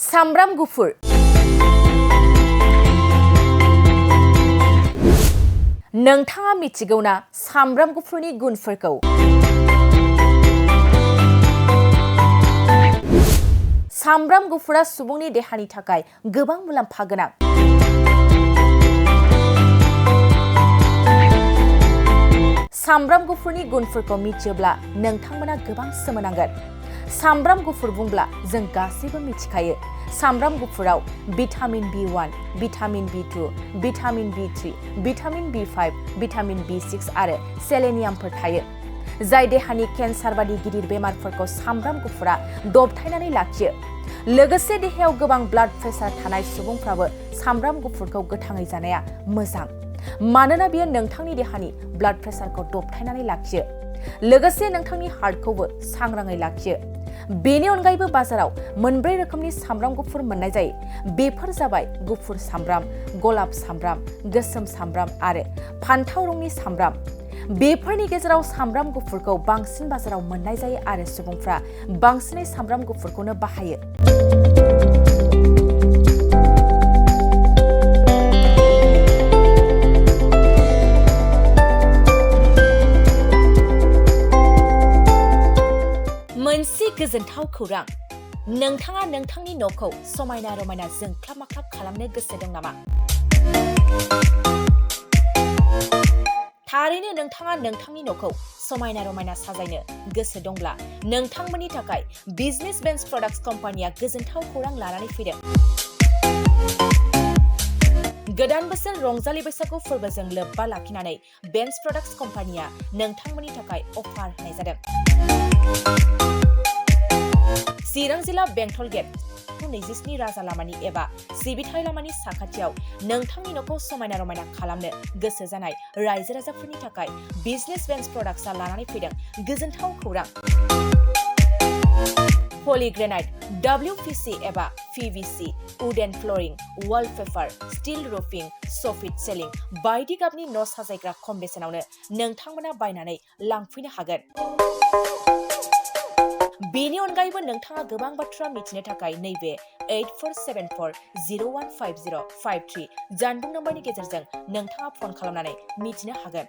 सामब्राम गुफुर नोंथाङा मिथिगौना सामब्राम गुफुरनि गुनफोरखौ? सामब्राम गुफुरा सुबुंनि देहानि थाखाय गोबां मुलाम्फा गोनां। सामब्राम गुफुरनि गुनफोरखौ मिथियोब्ला नोंथांमोना गोबां सोमोनांगोन। सामब्राम गुफुर बुंब्ला जों गासैबो मिथिखायो। सामब्राम गुफुराव vitamin B1, vitamin B2, vitamin B3, vitamin B5, vitamin B6 आरो सेलेनियामफोर थायो, जाय देहानि केन्सार बायदि गिदिर बेमारफोरखौ सामब्राम गुफुरा दबथायनानै लाखियो। लोगोसे देहायाव गोबां ब्लाड प्रेसार थानाय सुबुंफ्राबो सामब्राम गुफुरखौ गोथाङै जानाया मोजां, मानोना बेयो नोंथांनि देहानि ब्लाड प्रेसारखौ दबथायनानै लाखियो, लोगोसे नोंथांनि हार्टखौबो सांग्राङै लाखियो। बेनि अनगायैबो बाजाराव मोनब्रै रोखोमनि सामब्राम गुफुर मोननाय जायो। बेफोर जाबाय गुफुर सामब्राम, गलाब सामब्राम, गोसोम सामब्राम आरो फान्थाव रंनि सामब्राम। बेफोरनि गेजेराव सामब्राम गुफुरखौ बांसिन बाजाराव मोननाय जायो आरो सुबुंफ्रा बांसिनै सामब्राम गुफुरखौनो बाहायो। मोनसे गोजोनथाव खौरां, नोंथाङा नोंथांनि न'खौ समायना रमायना जोंख्लाब माख्लाब खालामनो गोसो दं नामा? थारैनो नोंथाङा नोंथांनि न'खौ समायना रमायना साजायनो गोसो दंब्ला नोंथांमोननि थाखाय बिजनेस बेन्स प्रडाक्ट्स कम्पानिया गोजोनथाव खौरां लानानै फैदों। गोदान बोसोर रंजालि बैसागु फोरबोजों लोब्बा लाखिनानै बेन्स प्रडाक्ट्स कम्पानिया नोंथांमोननि थाखाय अफार होनाय जादों। चिरां जिल्ला बेंटल गेट 27 राजा लामानि एबा सिबिथाय लामानि साखाथियाव नोंथांनि न'खौ समायना रमायना खालामनो गोसो जानाय रायजो राजाफोरनि थाखाय बिजनेस बेन्स प्रडाक्ट्सआ लानानै फैदों गोजोनथाव खौरां। पलिग्रेनाइट, WPC एबा PVC, wooden flooring, wallpaper, steel roofing, soffit ceiling बायदि गाबनि न' साजायग्रा खम बेसेनावनो नोंथांमोना बायनानै लांफैनो हागोन। बेनि अनगायैबो नोंथाङा गोबां बाथ्रा मिथिनो थाखाय नैबे 8474015053 जानबुं नम्बरनि गेजेरजों नोंथाङा फन खालामनानै मिथिनो हागोन।